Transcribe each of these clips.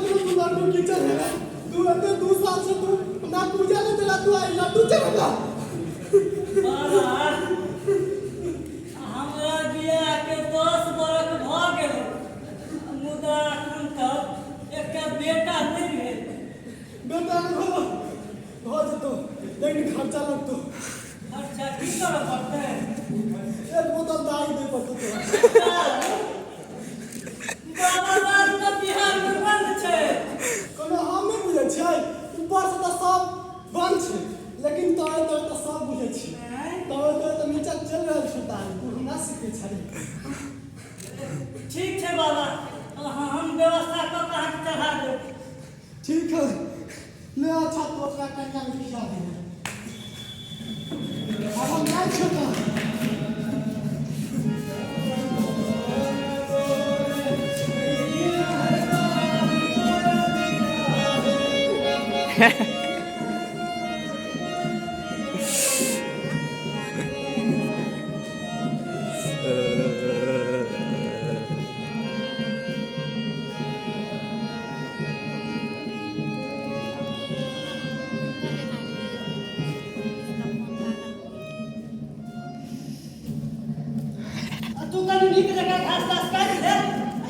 तू तू लड्डू की चढ़ेला तू एते 2 साल से तू ना पूजा नहीं देला, तू आई लड्डू चढ़ेला। बाबा, हमरा बियाहके 10 बरख भऽ गेल, मुदा एखन तक एकटा बेटा नहि भेल। बेटा नहीं भेलो, भऽ जेतौ, लेकिन खर्चा लगतौ। अच्छा, की करऽ पड़तै? एक बोतल दारू दे पड़तौ तोरा। बाबा, दारू तऽ बिहारमे बंद छै। कोनो हम नहि बुझै छियै? ऊपर से तऽ सब बंद छै, लेकिन तोरे तोरे तऽ सब बुझै छियै। आँय? तोरे तोरे तऽ नीचा चलि रहल छै दारू। तू हमरा सीखै छही? ठीक छै बाबा, हम व्यवस्था कऽ कऽ अहाँके चढ़ा देब। ठीक है, ले। अच्छा, तू अपना कन्या के खिया दिहे। अब हम जाइ छियौ तऽ। आ तू कनि नीक जकाँ घास तास काटि ले आ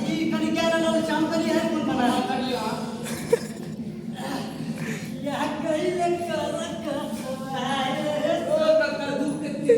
ई कनि कए रहल छै, हम कनि है कोन बना या कहिले कर। ओ ककर दुख के।